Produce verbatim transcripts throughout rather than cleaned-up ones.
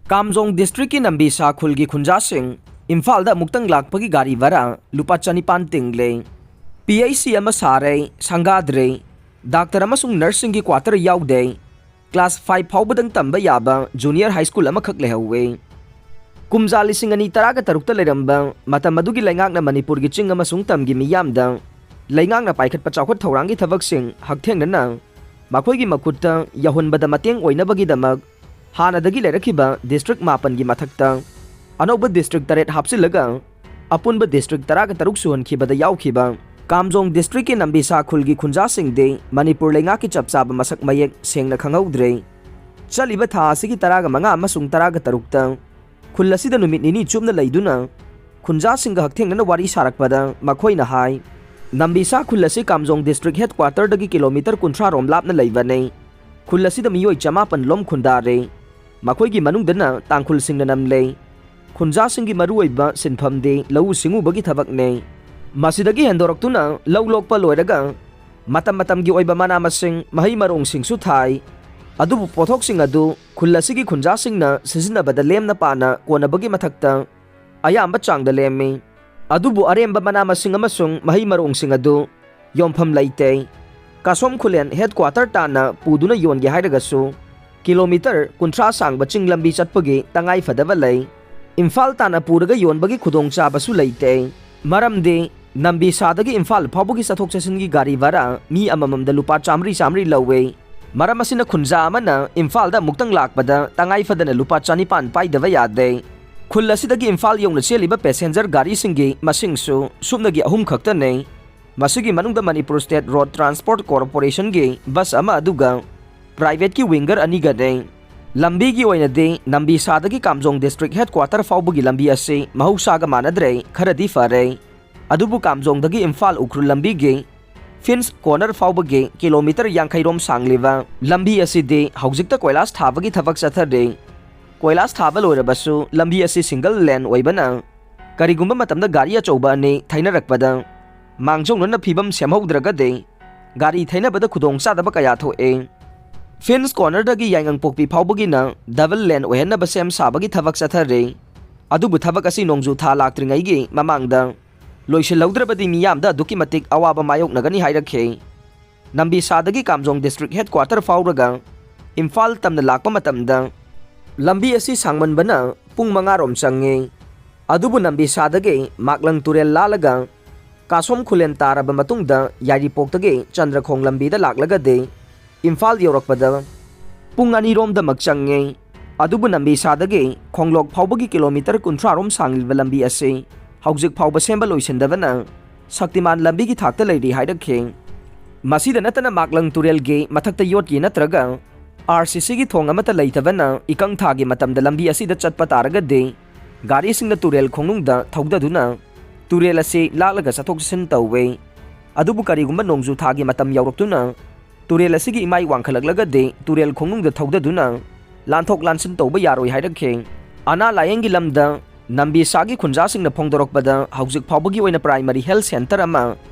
ꯀꯥꯝꯖꯣꯡ ꯗꯤꯁꯇ꯭ꯔꯤꯛꯀꯤ ꯅꯝꯕꯤꯁꯥ ꯈꯨꯜꯒꯤ ꯈꯨꯟꯖꯥꯁꯤꯡ ꯏꯝꯐꯥꯜꯗ ꯑꯃꯨꯛꯇꯪ ꯂꯥꯛꯄꯒꯤ ꯒꯥꯔꯤ ꯚꯔꯥ ꯂꯨꯄꯥ ꯆꯅꯤꯄꯥꯟ ꯇꯤꯡꯂꯦ꯫ ꯄꯤ ꯑꯩꯆ ꯁꯤ ꯑꯃ ꯁꯥꯔꯦ, ꯁꯪꯒꯥꯗ꯭ꯔꯦ, ꯗꯥꯛꯇꯔ ꯑꯃꯁꯨꯡ ꯅꯔꯁꯁꯤꯡꯒꯤ ꯀ꯭ꯋꯥꯇꯔ ꯌꯥꯎꯗꯦ꯫ ꯀ꯭ꯂꯥꯁ ꯐꯥꯏꯚ ꯐꯥꯎꯕꯗꯪ ꯇꯝꯕ ꯌꯥꯕ ꯖꯨꯅꯤꯌꯔ ꯍꯥꯏ ꯁ꯭ꯀꯨꯜ ꯑꯃꯈꯛ ꯂꯩꯍꯧꯋꯦ꯫ ꯀꯨꯝꯖꯥ ꯂꯤꯁꯤꯡ ꯑꯅꯤ ꯇꯔꯥꯒ ꯇꯔꯨꯛꯇ ꯂꯩꯔꯝꯕ, ꯃꯇꯝ ꯑꯗꯨꯒꯤ ꯂꯩꯉꯥꯛꯅ ꯃꯅꯤꯄꯨꯔꯒꯤ ꯆꯤꯡ ꯑꯃꯁꯨꯡ ꯇꯝꯒꯤ ꯃꯤꯌꯥꯝꯗ ꯂꯩꯉꯥꯛꯅ ꯄꯥꯏꯈꯠꯄ ꯆꯥꯎꯈꯠ ꯊꯧꯔꯥꯡꯒꯤ ꯊꯕꯛꯁꯤꯡ ꯍꯛꯊꯦꯡꯅꯅ ꯃꯈꯣꯏꯒꯤ ꯃꯈꯨꯠꯇ ꯌꯧꯍꯟꯕꯗ ꯃꯇꯦꯡ ꯑꯣꯏꯅꯕꯒꯤꯗꯃꯛ ꯍꯥꯟꯅꯗꯒꯤ ꯂꯩꯔꯛꯈꯤꯕ ꯗꯤꯁꯇ꯭ꯔꯤꯛ ꯃꯥꯄꯟꯒꯤ ꯃꯊꯛꯇ ꯑꯅꯧꯕ ꯗꯤꯁꯇ꯭ꯔꯤꯛ ꯇꯔꯦꯠ ꯍꯥꯞꯆꯤꯜꯂꯒ ꯑꯄꯨꯟꯕ ꯗꯤꯁꯇ꯭ꯔꯤꯛ ꯇꯔꯥꯒ ꯇꯔꯨꯛ ꯁꯨꯍꯟꯈꯤꯕꯗ ꯌꯥꯎꯈꯤꯕ ꯀꯥꯝꯖꯣꯡ ꯗꯤꯁꯇ꯭ꯔꯤꯛꯀꯤ ꯅꯝꯕꯤꯁꯥ ꯈꯨꯜꯒꯤ ꯈꯨꯟꯖꯥꯁꯤꯡꯗꯤ ꯃꯅꯤꯄꯨꯔ ꯂꯩꯉꯥꯛꯀꯤ ꯆꯞ ꯆꯥꯕ ꯃꯁꯛ ꯃꯌꯦꯛ ꯁꯦꯡꯅ ꯈꯪꯍꯧꯗ꯭ꯔꯦ꯫ ꯆꯠꯂꯤꯕ ꯊꯥ ꯑꯁꯤꯒꯤ ꯇꯔꯥꯒ ꯃꯉꯥ ꯑꯃꯁꯨꯡ ꯇꯔꯥꯒ ꯇꯔꯨꯛꯇ ꯈꯨꯜ ꯑꯁꯤꯗ ꯅꯨꯃꯤꯠ ꯅꯤꯅꯤ ꯆꯨꯞꯅ ꯂꯩꯗꯨꯅ ꯈꯨꯟꯖꯥꯁꯤꯡꯒ ꯍꯛꯊꯦꯡꯅꯅ ꯋꯥꯔꯤ ꯁꯥꯔꯛꯄꯗ ꯃꯈꯣꯏꯅ ꯍꯥꯏ, ꯅꯝꯕꯤꯁꯥ ꯈꯨꯜ ꯑꯁꯤ ꯀꯥꯝꯖꯣꯡ ꯗꯤꯁꯇ꯭ꯔꯤꯛ ꯍꯦꯗꯀ꯭ꯋꯥꯇꯔꯗꯒꯤ ꯀꯤꯂꯣꯃꯤꯇꯔ ꯀꯨꯟꯊ꯭ꯔꯥ ꯔꯣꯝ ꯂꯥꯞꯅ ꯂꯩꯕꯅꯤ꯫ ꯈꯨꯜ ꯑꯁꯤꯗ ꯃꯤꯑꯣꯏ ꯆꯃꯥꯄꯟ ꯂꯣꯝ ꯈꯨꯟꯗꯥꯔꯦ꯫ ꯃꯈꯣꯏꯒꯤ ꯃꯅꯨꯡꯗꯅ ꯇꯥꯡꯈꯨꯜꯁꯤꯡꯅ ꯅꯝꯂꯦ꯫ ꯈꯨꯟꯖꯥꯁꯤꯡꯒꯤ ꯃꯔꯨꯑꯣꯏꯕ ꯁꯤꯟꯐꯝꯗꯤ ꯂꯧꯎ ꯁꯤꯡꯎꯕꯒꯤ ꯊꯕꯛꯅꯤ꯫ ꯃꯁꯤꯗꯒꯤ ꯍꯦꯟꯗꯣꯔꯛꯇꯨꯅ ꯂꯧ ꯂꯣꯛꯄ ꯂꯣꯏꯔꯒ ꯃꯇꯝ ꯃꯇꯝꯒꯤ ꯑꯣꯏꯕ ꯃꯅꯥ ꯃꯁꯤꯡ, ꯃꯍꯩ ꯃꯔꯣꯡꯁꯤꯡꯁꯨ ꯊꯥꯏ꯫ ꯑꯗꯨꯕꯨ ꯄꯣꯠꯊꯣꯛꯁꯤꯡ ꯑꯗꯨ ꯈꯨꯜ ꯑꯁꯤꯒꯤ ꯈꯨꯟꯖꯥꯁꯤꯡꯅ ꯁꯤꯖꯤꯟꯅꯕꯗ ꯂꯦꯝꯅ ꯄꯥꯅ ꯀꯣꯟꯅꯕꯒꯤ ꯃꯊꯛꯇ ꯑꯌꯥꯝꯕ ꯆꯥꯡꯗ ꯂꯦꯝꯃꯤ꯫ ꯑꯗꯨꯕꯨ ꯑꯔꯦꯝꯕ ꯃꯅꯥ ꯃꯁꯤꯡ ꯑꯃꯁꯨꯡ ꯃꯍꯩ ꯃꯔꯣꯡꯁꯤꯡ ꯑꯗꯨ ꯌꯣꯟꯐꯝ ꯂꯩꯇꯦ꯫ ꯀꯥꯁꯣꯝ ꯈꯨꯂꯦꯟ ꯍꯦꯗꯀ꯭ꯋꯥꯇꯔ ꯇꯥꯟꯅ ꯄꯨꯗꯨꯅ ꯌꯣꯟꯒꯦ ꯍꯥꯏꯔꯒꯁꯨ ꯀꯤꯂꯣꯃꯤꯇꯔ ꯀꯨꯟꯊ꯭ꯔꯥ ꯁꯥꯡꯕ ꯆꯤꯡ ꯂꯝꯕꯤ ꯆꯠꯄꯒꯤ ꯇꯉꯥꯏ ꯐꯗꯕ ꯂꯩ꯫ ꯏꯝꯐꯥꯜ ꯇꯥꯟꯅ ꯄꯨꯔꯒ ꯌꯣꯟꯕꯒꯤ ꯈꯨꯗꯣꯡꯆꯥꯕꯁꯨ ꯂꯩꯇꯦ꯫ ꯃꯔꯝꯗꯤ ꯅꯝꯕꯤꯁꯥꯗꯒꯤ ꯏꯝꯐꯥꯜ ꯐꯥꯎꯕꯒꯤ ꯆꯠꯊꯣꯛ ꯆꯠꯁꯤꯟꯒꯤ ꯒꯥꯔꯤ ꯚꯔꯥ ꯃꯤ ꯑꯃꯃꯝꯗ ꯂꯨꯄꯥ ꯆꯥꯃꯔꯤ ꯆꯥꯃꯔꯤ ꯂꯧꯋꯦ꯫ ꯃꯔꯝ ꯑꯁꯤꯅ ꯈꯨꯟꯖꯥ ꯑꯃꯅ ꯏꯝꯐꯥꯜꯗ ꯑꯃꯨꯛꯇꯪ ꯂꯥꯛꯄꯗ ꯇꯉꯥꯏ ꯐꯗꯅ ꯂꯨꯄꯥ ꯆꯅꯤꯄꯥꯟ ꯄꯥꯏꯗꯕ ꯌꯥꯗꯦ꯫ ꯈꯨꯜ ꯑꯁꯤꯗꯒꯤ ꯏꯝꯐꯥꯜ ꯌꯧꯅ ꯆꯦꯜꯂꯤꯕ ꯄꯦꯁꯦꯟꯖꯔ ꯒꯥꯔꯤꯁꯤꯡꯒꯤ ꯃꯁꯤꯡꯁꯨ ꯁꯨꯞꯅꯒꯤ ꯑꯍꯨꯝ ꯈꯛꯇꯅꯤ꯫ ꯃꯁꯤꯒꯤ ꯃꯅꯨꯡꯗ ꯃꯅꯤꯄꯨꯔ ꯁ꯭ꯇꯦꯠ ꯔꯣꯗ ꯇ꯭ꯔꯥꯟꯁꯄꯣꯔꯠ ꯀꯣꯔꯄꯣꯔꯦꯁꯟꯒꯤ ꯕꯁ ꯑꯃ ꯑꯗꯨꯒ ꯄ꯭ꯔꯥꯏꯚꯦꯠꯀꯤ ꯋꯤꯡꯒꯔ ꯑꯅꯤꯒꯅꯤ꯫ ꯂꯝꯕꯤꯒꯤ ꯑꯣꯏꯅꯗꯤ ꯅꯝꯕꯤꯁꯥꯗꯒꯤ ꯀꯥꯝꯖꯣꯡ ꯗꯤꯁꯇ꯭ꯔꯤꯛ ꯍꯦꯗꯀ꯭ꯋꯥꯇꯔ ꯐꯥꯎꯕꯒꯤ ꯂꯝꯕꯤ ꯑꯁꯤ ꯃꯍꯧꯁꯥꯒ ꯃꯥꯟꯅꯗ꯭ꯔꯦ, ꯈꯔꯗꯤ ꯐꯔꯦ꯫ ꯑꯗꯨꯕꯨ ꯀꯥꯝꯖꯣꯡꯗꯒꯤ ꯏꯝꯐꯥꯜ ꯎꯈ꯭ꯔꯨꯜ ꯂꯝꯕꯤꯒꯤ ꯐꯤꯟꯁ ꯀꯣꯔꯅꯔ ꯐꯥꯎꯕꯒꯤ ꯀꯤꯂꯣꯃꯤꯇꯔ ꯌꯥꯡꯈꯩ ꯔꯣꯝ ꯁꯥꯡꯂꯤꯕ ꯂꯝꯕꯤ ꯑꯁꯤꯗꯤ ꯍꯧꯖꯤꯛꯇ ꯀꯣꯏꯂꯥꯁ ꯊꯥꯕꯒꯤ ꯊꯕꯛ ꯆꯠꯊꯔꯤ꯫ ꯀꯣꯏꯂꯥꯁ ꯊꯥꯕ ꯂꯣꯏꯔꯕꯁꯨ ꯂꯝꯕꯤ ꯑꯁꯤ ꯁꯤꯡꯒꯜ ꯂꯦꯟ ꯑꯣꯏꯕꯅ ꯀꯔꯤꯒꯨꯝꯕ ꯃꯇꯝꯗ ꯒꯥꯔꯤ ꯑꯆꯧꯕ ꯑꯅꯤ ꯊꯩꯅꯔꯛꯄꯗ ꯃꯥꯡꯖꯧꯅꯅ ꯐꯤꯕꯝ ꯁꯦꯝꯍꯧꯗ꯭ꯔꯒꯗꯤ ꯒꯥꯔꯤ ꯊꯩꯅꯕꯗ ꯈꯨꯗꯣꯡꯆꯥꯗꯕ ꯀꯌꯥ ꯊꯣꯛꯏ꯫ ꯐꯤꯟꯁ ꯀꯣꯔꯅꯔꯗꯒꯤ ꯌꯥꯏꯉꯪꯄꯣꯛꯄꯤ ꯐꯥꯎꯕꯒꯤꯅ ꯗꯕꯜ ꯂꯦꯟ ꯑꯣꯏꯍꯟꯅꯕ ꯁꯦꯝ ꯁꯥꯕꯒꯤ ꯊꯕꯛ ꯆꯠꯊꯔꯤ꯫ ꯑꯗꯨꯕꯨ ꯊꯕꯛ ꯑꯁꯤ ꯅꯣꯡꯖꯨ ꯊꯥ ꯂꯥꯛꯇ꯭ꯔꯤꯉꯩꯒꯤ ꯃꯃꯥꯡꯗ ꯂꯣꯏꯁꯤꯜꯍꯧꯗ꯭ꯔꯕꯗꯤ ꯃꯤꯌꯥꯝꯗ ꯑꯗꯨꯛꯀꯤ ꯃꯇꯤꯛ ꯑꯋꯥꯕ ꯃꯥꯌꯣꯛꯅꯒꯅꯤ ꯍꯥꯏꯔꯛꯈꯤ꯫ ꯅꯝꯕꯤꯁꯥꯗꯒꯤ ꯀꯥꯝꯖꯣꯡ ꯗꯤꯁꯇ꯭ꯔꯤꯛ ꯍꯦꯗꯀ꯭ꯋꯥꯇꯔ ꯐꯥꯎꯔꯒ ꯏꯝꯐꯥꯜ ꯇꯝꯅ ꯂꯥꯛꯄ ꯃꯇꯝꯗ ꯂꯝꯕꯤ ꯑꯁꯤ ꯁꯥꯡꯃꯟꯕꯅ ꯄꯨꯡ ꯃꯉꯥꯔꯣꯝ ꯆꯪꯉꯤ꯫ ꯑꯗꯨꯕꯨ ꯅꯝꯕꯤꯁꯥꯗꯒꯤ ꯃꯥꯛꯂꯪ ꯇꯨꯔꯦꯜ ꯂꯥꯜꯂꯒ ꯀꯥꯁꯣꯝ ꯈꯨꯂꯦꯟ ꯇꯥꯔꯕ ꯃꯇꯨꯡꯗ ꯌꯥꯏꯔꯤꯄꯣꯛꯇꯒꯤ ꯆꯟꯗ꯭ꯔꯈꯣꯡ ꯂꯝꯕꯤꯗ ꯂꯥꯛꯂꯒꯗꯤ ꯏꯝꯐꯥꯜ ꯌꯧꯔꯛꯄꯗ ꯄꯨꯡ ꯑꯅꯤꯔꯣꯝꯗꯃꯛ ꯆꯪꯉꯤ꯫ ꯑꯗꯨꯕꯨ ꯅꯝꯕꯤꯁꯥꯗꯒꯤ ꯈꯣꯡꯂꯣꯛ ꯐꯥꯎꯕꯒꯤ ꯀꯤꯂꯣꯃꯤꯇꯔ ꯀꯨꯟꯊ꯭ꯔꯥꯔꯣꯝ ꯁꯥꯡꯂꯤꯕ ꯂꯝꯕꯤ ꯑꯁꯤ ꯍꯧꯖꯤꯛ ꯐꯥꯎꯕ ꯁꯦꯝꯕ ꯂꯣꯏꯁꯤꯟꯗꯕꯅ ꯁꯛꯇꯤꯃꯥꯟ ꯂꯝꯕꯤꯒꯤ ꯊꯥꯛꯇ ꯂꯩꯔꯤ ꯍꯥꯏꯔꯛꯈꯤ꯫ ꯃꯁꯤꯗ ꯅꯠꯇꯅ ꯃꯥꯛꯂꯪ ꯇꯨꯔꯦꯜꯒꯤ ꯃꯊꯛꯇ ꯌꯣꯠꯀꯤ ꯅꯠꯇ꯭ꯔꯒ ꯑꯥꯔ ꯁꯤ ꯁꯤꯒꯤ ꯊꯣꯡ ꯑꯃꯠꯇ ꯂꯩꯇꯕꯅ ꯏꯀꯪ ꯊꯥꯒꯤ ꯃꯇꯝꯗ ꯂꯝꯕꯤ ꯑꯁꯤꯗ ꯆꯠꯄ ꯇꯥꯔꯒꯗꯤ ꯒꯥꯔꯤꯁꯤꯡꯅ ꯇꯨꯔꯦꯜ ꯈꯣꯡꯅꯨꯡꯗ ꯊꯧꯗꯗꯨꯅ ꯇꯨꯔꯦꯜ ꯑꯁꯤ ꯂꯥꯜꯂꯒ ꯆꯠꯊꯣꯛ ꯆꯠꯁꯤꯟ ꯇꯧꯋꯤ꯫ ꯑꯗꯨꯕꯨ ꯀꯔꯤꯒꯨꯝꯕ ꯅꯣꯡꯖꯨ ꯊꯥꯒꯤ ꯃꯇꯝ ꯌꯧꯔꯛꯇꯨꯅ ꯇꯨꯔꯦꯜ ꯑꯁꯤꯒꯤ ꯏꯃꯥꯏ ꯋꯥꯡꯈꯠꯂꯛꯂꯒꯗꯤ ꯇꯨꯔꯦꯜ ꯈꯣꯡꯅꯨꯡꯗ ꯊꯧꯗꯗꯨꯅ ꯂꯥꯟꯊꯣꯛ ꯂꯥꯟꯁꯤꯟ ꯇꯧꯕ ꯌꯥꯔꯣꯏ ꯍꯥꯏꯔꯛꯈꯤ꯫ ꯑꯅꯥ ꯂꯥꯌꯦꯡꯒꯤ ꯂꯝꯗ ꯅꯝꯕꯤꯁꯥꯒꯤ ꯈꯨꯟꯖꯥꯁꯤꯡꯅ ꯐꯣꯡꯗꯣꯔꯛꯄꯗ ꯍꯧꯖꯤꯛ ꯐꯥꯎꯕꯒꯤ ꯑꯣꯏꯅ ꯄ꯭ꯔꯥꯏꯃꯔꯤ ꯍꯦꯜꯊ ꯁꯦꯟꯇꯔ ꯑꯃ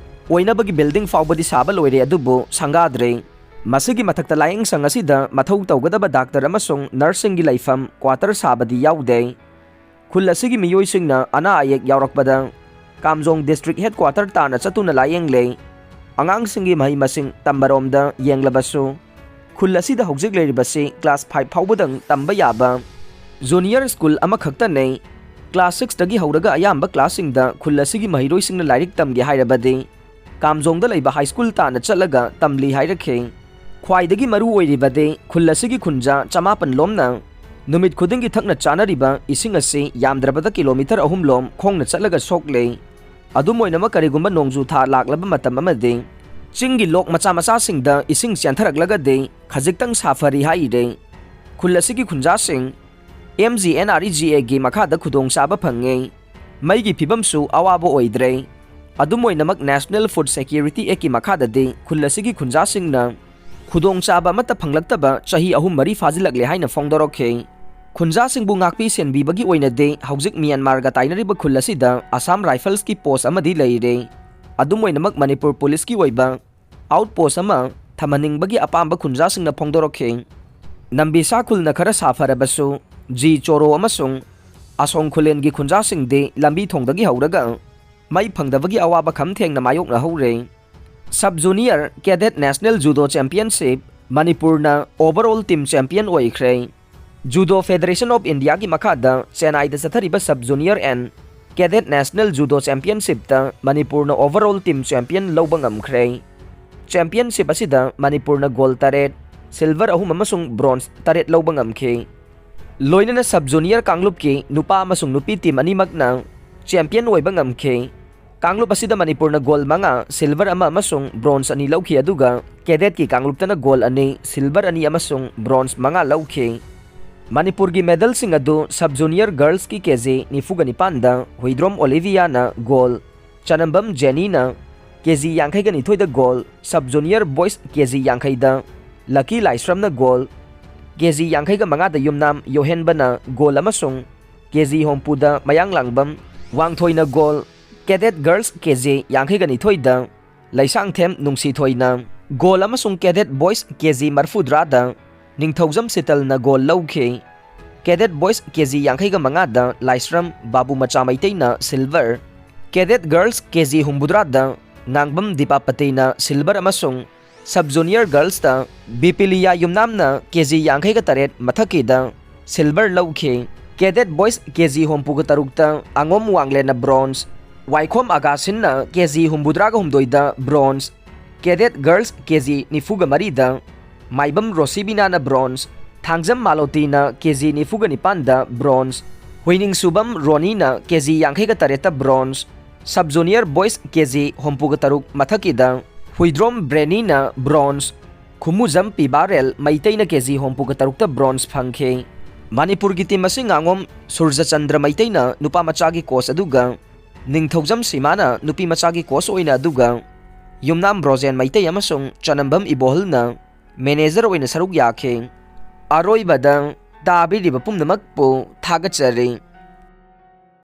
ꯑꯣꯏꯅꯕꯒꯤ ꯕꯤꯜꯗꯤꯡ ꯐꯥꯎꯕꯗꯤ ꯁꯥꯕ ꯂꯣꯏꯔꯦ, ꯑꯗꯨꯕꯨ ꯁꯪꯒꯥꯗ꯭ꯔꯦ꯫ ꯃꯁꯤꯒꯤ ꯃꯊꯛꯇ ꯂꯥꯌꯦꯡꯁꯪ ꯑꯁꯤꯗ ꯃꯊꯧ ꯇꯧꯒꯗꯕ ꯗꯥꯛꯇꯔ ꯑꯃꯁꯨꯡ ꯅꯔꯁꯁꯤꯡꯒꯤ ꯂꯩꯐꯝ ꯀ꯭ꯋꯥꯇꯔ ꯁꯥꯕꯗꯤ ꯌꯥꯎꯗꯦ꯫ ꯈꯨꯜ ꯑꯁꯤꯒꯤ ꯃꯤꯑꯣꯏꯁꯤꯡꯅ ꯑꯅꯥ ꯑꯌꯦꯛ ꯌꯥꯎꯔꯛꯄꯗ ꯀꯥꯝꯖꯣꯡ ꯗꯤꯁꯇ꯭ꯔꯤꯛ ꯍꯦꯗꯀ꯭ꯋꯥꯇꯔ ꯇꯥꯟꯅ ꯆꯠꯇꯨꯅ ꯂꯥꯌꯦꯡꯂꯦ꯫ ꯑꯉꯥꯡꯁꯤꯡꯒꯤ ꯃꯍꯩ ꯃꯁꯤꯡ ꯇꯝꯕꯔꯣꯝꯗ ꯌꯦꯡꯂꯕꯁꯨ ꯈꯨꯜ ꯑꯁꯤꯗ ꯍꯧꯖꯤꯛ ꯂꯩꯔꯤꯕꯁꯤ ꯀ꯭ꯂꯥꯁ ꯐꯥꯏꯚ ꯐꯥꯎꯕꯗꯪ ꯇꯝꯕ ꯌꯥꯕ ꯖꯨꯅꯤꯌꯔ ꯁ꯭ꯀꯨꯜ ꯑꯃꯈꯛꯇꯅꯦ꯫ ꯀ꯭ꯂꯥꯁ ꯁꯤꯛꯁꯇꯒꯤ ꯍꯧꯔꯒ ꯑꯌꯥꯝꯕ ꯀ꯭ꯂꯥꯁꯁꯤꯡꯗ ꯈꯨꯜ ꯑꯁꯤꯒꯤ ꯃꯍꯩꯔꯣꯏꯁꯤꯡꯅ ꯂꯥꯏꯔꯤꯛ ꯇꯝꯒꯦ ꯍꯥꯏꯔꯕꯗꯤ ꯀꯥꯝꯖꯣꯡꯗ ꯂꯩꯕ ꯍꯥꯏ ꯁ꯭ꯀꯨꯜ ꯇꯥꯟꯅ ꯆꯠꯂꯒ ꯇꯝꯂꯤ ꯍꯥꯏꯔꯛꯈꯤ꯫ ꯈ꯭ꯋꯥꯏꯗꯒꯤ ꯃꯔꯨ ꯑꯣꯏꯔꯤꯕꯗꯤ ꯈꯨꯜ ꯑꯁꯤꯒꯤ ꯈꯨꯟꯖꯥ ꯆꯃꯥꯄꯟ ꯂꯣꯝꯅ ꯅꯨꯃꯤꯠ ꯈꯨꯗꯤꯡꯒꯤ ꯊꯛꯅ ꯆꯥꯅꯔꯤꯕ ꯏꯁꯤꯡ ꯑꯁꯤ ꯌꯥꯝꯗ꯭ꯔꯕꯗ ꯀꯤꯂꯣꯃꯤꯇꯔ ꯑꯍꯨꯝ ꯂꯣꯝ ꯈꯣꯡꯅ ꯆꯠꯂꯒ ꯁꯣꯛꯂꯦ꯫ ꯑꯗꯨꯝ ꯑꯣꯏꯅꯃꯛ, ꯀꯔꯤꯒꯨꯝꯕ ꯅꯣꯡꯖꯨ ꯊꯥ ꯂꯥꯛꯂꯕ ꯃꯇꯝ ꯑꯃꯗꯤ ꯆꯤꯡꯒꯤ ꯂꯣꯛ ꯃꯆꯥ ꯃꯆꯥꯁꯤꯡꯗ ꯏꯁꯤꯡ ꯆꯦꯟꯊꯔꯛꯂꯒꯗꯤ ꯈꯖꯤꯛꯇꯪ ꯁꯥꯐꯔꯤ ꯍꯥꯏꯔꯦ꯫ ꯈꯨꯜ ꯑꯁꯤꯒꯤ ꯈꯨꯟꯖꯥꯁꯤꯡ M G N R E G ꯑꯦꯒꯤ ꯃꯈꯥꯗ ꯈꯨꯗꯣꯡꯆꯥꯕ ꯐꯪꯉꯦ꯫ ꯃꯩꯒꯤ ꯐꯤꯕꯝꯁꯨ ꯑꯋꯥꯕ ꯑꯣꯏꯗ꯭ꯔꯦ꯫ ꯑꯗꯨꯝ ꯑꯣꯏꯅꯃꯛ, ꯅꯦꯁꯅꯦꯜ ꯐꯨꯗ ꯁꯦꯀ꯭ꯌꯨꯔꯤꯇꯤ ꯑꯦꯛꯀꯤ ꯃꯈꯥꯗꯗꯤ ꯈꯨꯜ ꯑꯁꯤꯒꯤ ꯈꯨꯟꯖꯥꯁꯤꯡꯅ ꯈꯨꯗꯣꯡꯆꯥꯕ ꯑꯃꯠꯇ ꯐꯪꯂꯛꯇꯕ ꯆꯍꯤ ꯑꯍꯨꯝ ꯃꯔꯤ ꯐꯥꯖꯤꯜꯂꯛꯂꯦ ꯍꯥꯏꯅ ꯐꯣꯡꯗꯣꯔꯛꯈꯤ꯫ ꯈꯨꯟꯖꯥꯁꯤꯡꯕꯨ ꯉꯥꯛꯄꯤ ꯁꯦꯟꯕꯤꯕꯒꯤ ꯑꯣꯏꯅꯗꯤ ꯍꯧꯖꯤꯛ ꯃ꯭ꯌꯥꯟꯃꯥꯔꯒ ꯇꯥꯏꯅꯔꯤꯕ ꯈꯨꯜ ꯑꯁꯤꯗ ꯑꯁꯥꯝ ꯔꯥꯏꯐꯜꯁꯀꯤ ꯄꯣꯁ ꯑꯃꯗꯤ ꯂꯩꯔꯦ꯫ ꯑꯗꯨꯝ ꯑꯣꯏꯅꯃꯛ, ꯃꯅꯤꯄꯨꯔ ꯄꯨꯂꯤꯁꯀꯤ ꯑꯣꯏꯕ ꯑꯥꯎꯠ ꯄꯣꯁ ꯑꯃ ꯊꯝꯍꯟꯅꯤꯡꯕꯒꯤ ꯑꯄꯥꯝꯕ ꯈꯨꯟꯖꯥꯁꯤꯡꯅ ꯐꯣꯡꯗꯣꯔꯛꯈꯤ꯫ ꯅꯝꯕꯤꯁꯥ ꯈꯨꯜꯅ ꯈꯔ ꯁꯥꯐꯔꯕꯁꯨ, ꯖꯤ ꯆꯣꯔꯣ ꯑꯃꯁꯨꯡ ꯑꯁꯣꯡ ꯈꯨꯂꯦꯟꯒꯤ ꯈꯨꯟꯖꯥꯁꯤꯡꯗꯤ ꯂꯝꯕꯤ ꯊꯣꯡꯗꯒꯤ ꯍꯧꯔꯒ ꯃꯩ ꯐꯪꯗꯕꯒꯤ ꯑꯋꯥꯕ ꯈꯝ ꯊꯦꯡꯅ ꯃꯥꯌꯣꯛꯅꯍꯧꯔꯦ꯫ Sub Junior Cadet National Judo Championship, ꯃꯅꯤꯄꯨꯔꯅ overall team champion ꯑꯣꯏꯈ꯭ꯔꯦ꯫ Judo Federation of Indiaꯒꯤ ꯃꯈꯥꯗ ꯆꯦꯟꯅꯥꯏꯗ ꯆꯠꯊꯔꯤꯕ Sub Junior and Cadet National Judo Championshipꯇ ꯃꯅꯤꯄꯨꯔꯅ overall team champion ꯂꯧꯕ ꯉꯝꯈ꯭ꯔꯦ꯫ Championship ꯑꯁꯤꯗ ꯃꯅꯤꯄꯨꯔꯅ gold ꯇꯔꯦꯠ, silver ꯑꯍꯨꯝ ꯑꯃꯁꯨꯡ bronze ꯇꯔꯦꯠ ꯂꯧꯕ ꯉꯝꯈꯤ꯫ ꯂꯣꯏꯅꯅ Sub Junior ꯀꯥꯡꯂꯨꯞꯀꯤ ꯅꯨꯄꯥ ꯑꯃꯁꯨꯡ ꯅꯨꯄꯤ team ꯑꯅꯤꯃꯛꯅ champion ꯑꯣꯏꯕ ꯉꯝꯈꯤ꯫ ꯀꯥꯡꯂꯨꯞ ꯑꯁꯤꯗ ꯃꯅꯤꯄꯨꯔꯅ gold ꯃꯉꯥ, silver ꯑꯃ ꯑꯃꯁꯨꯡ bronze ꯑꯅꯤ ꯂꯧꯈꯤ, ꯑꯗꯨꯒ cadetꯀꯤ ꯀꯥꯡꯂꯨꯞꯇꯅ gold ꯑꯅꯤ, silver ꯑꯅꯤ ꯑꯃꯁꯨꯡ bronze ꯃꯉꯥ ꯂꯧꯈꯤ꯫ ꯃꯅꯤꯄꯨꯔꯒꯤ medalꯁꯤꯡ ꯑꯗꯨ Sub Junior girlsꯀꯤ KG ꯅꯤꯐꯨꯒ ꯅꯤꯄꯥꯟꯗ Huidrom ꯑꯣꯂꯤꯚꯤꯌꯥꯅ gold, ꯆꯅꯝꯕꯝ ꯖꯦꯅꯤꯅ KG ꯌꯥꯡꯈꯩꯒ ꯅꯤꯊꯣꯏꯗ gold, Sub Junior boys KG ꯌꯥꯡꯈꯩꯗ ꯂꯀꯤ ꯂꯥꯏꯁ꯭ꯔꯝꯅ gold, KG ꯌꯥꯡꯈꯩꯒ ꯃꯉꯥꯗ ꯌꯨꯝꯅꯥꯝ ꯌꯣꯍꯦꯟꯕꯅ gold ꯑꯃꯁꯨꯡ KG ꯍꯨꯝꯐꯨꯗ ꯃꯌꯥꯡꯂꯥꯡꯕꯝ ꯋꯥꯡꯊꯣꯏꯅ gold, cadet girls KG ꯌꯥꯡꯈꯩꯒ ꯅꯤꯊꯣꯏꯗ Leishangthem ꯅꯨꯡꯁꯤꯊꯣꯏꯅ gold ꯑꯃꯁꯨꯡ cadet boys KG ꯃꯔꯐꯨꯇꯔꯥꯗ ꯅꯤꯡꯊꯧꯖꯝ ꯁꯤꯇꯜꯅ gold ꯂꯧꯈꯤ꯫ Cadet boys KG ꯌꯥꯡꯈꯩꯒ ꯃꯉꯥꯗ ꯂꯥꯏꯁ꯭ꯔꯝ ꯕꯥꯕꯨ ꯃꯆꯥ ꯃꯩꯇꯩꯅ silver, cadet girls KG ꯍꯨꯝꯐꯨꯇꯔꯥꯗ ꯉꯥꯡꯕꯝ ꯗꯤꯄꯥꯄꯇꯤꯅ silver ꯑꯃꯁꯨꯡ Sub Junior girlsꯇ ꯕꯤꯄꯤꯂꯤꯌꯥ ꯌꯨꯝꯅꯥꯝꯅ KG ꯌꯥꯡꯈꯩꯒ ꯇꯔꯦꯠ ꯃꯊꯛꯀꯤꯗ silver ꯂꯧꯈꯤ꯫ Cadet boys KG ꯍꯨꯝꯐꯨꯒ ꯇꯔꯨꯛꯇ ꯑꯉꯣꯝ ꯋꯥꯡꯂꯦꯟꯅ bronze, ꯋꯥꯏꯈꯣꯝ ꯑꯒꯥꯁꯤꯟꯅ KG ꯍꯨꯝꯐꯨꯇꯔꯥꯒ ꯍꯨꯝꯗꯣꯏꯗ bronze, cadet girls KG ꯅꯤꯐꯨꯒ ꯃꯔꯤꯗ ꯃꯥꯏꯕꯝ ꯔꯣꯁꯤꯕꯤꯅꯥꯅ bronze, ꯊꯥꯡꯖꯝ ꯃꯥꯂꯣꯇꯤꯅ KG ꯅꯤꯐꯨꯒ ꯅꯤꯄꯥꯟꯗ bronze, ꯍꯨꯏꯅꯤꯡꯁꯨꯕꯝ ꯔꯣꯅꯤꯅ KG ꯌꯥꯡꯈꯩꯒ ꯇꯔꯦꯠꯇ bronze, Sub Junior boys KG ꯍꯨꯝꯐꯨꯒ ꯇꯔꯨꯛ ꯃꯊꯛꯀꯤꯗ ꯍꯨꯏꯗ꯭ꯔꯣꯝ ꯕ꯭ꯔꯦꯅꯤꯅ bronze, ꯈꯨꯃꯨꯖꯝ ꯄꯤꯕꯥꯔꯦꯜ ꯃꯩꯇꯩꯅ KG ꯍꯨꯝꯐꯨꯒ ꯇꯔꯨꯛꯇ bronze ꯐꯪꯈꯤ꯫ ꯃꯅꯤꯄꯨꯔꯒꯤ team ꯑꯁꯤ ꯉꯥꯉꯣꯝ ꯁꯨꯔꯖꯆꯟꯗ꯭ꯔ ꯃꯩꯇꯩꯅ ꯅꯨꯄꯥ ꯃꯆꯥꯒꯤ coach ꯑꯗꯨꯒ ꯅꯤꯡꯊꯧꯖꯝ ꯁꯤꯃꯥꯅ ꯅꯨꯄꯤ ꯃꯆꯥꯒꯤ coach ꯑꯣꯏꯅ, ꯑꯗꯨꯒ ꯌꯨꯝꯅꯥꯝ ꯕ꯭ꯔꯣꯖꯦꯟ ꯃꯩꯇꯩ ꯑꯃꯁꯨꯡ ꯆꯅꯝꯕꯝ ꯏꯕꯣꯍꯜꯅ manager ꯑꯣꯏꯅ ꯁꯔꯨꯛ ꯌꯥꯈꯤ꯫ ꯑꯔꯣꯏꯕꯗ ꯇꯥꯕꯤꯔꯤꯕ ꯄꯨꯝꯅꯃꯛꯄꯨ ꯊꯥꯒꯠꯆꯔꯤ꯫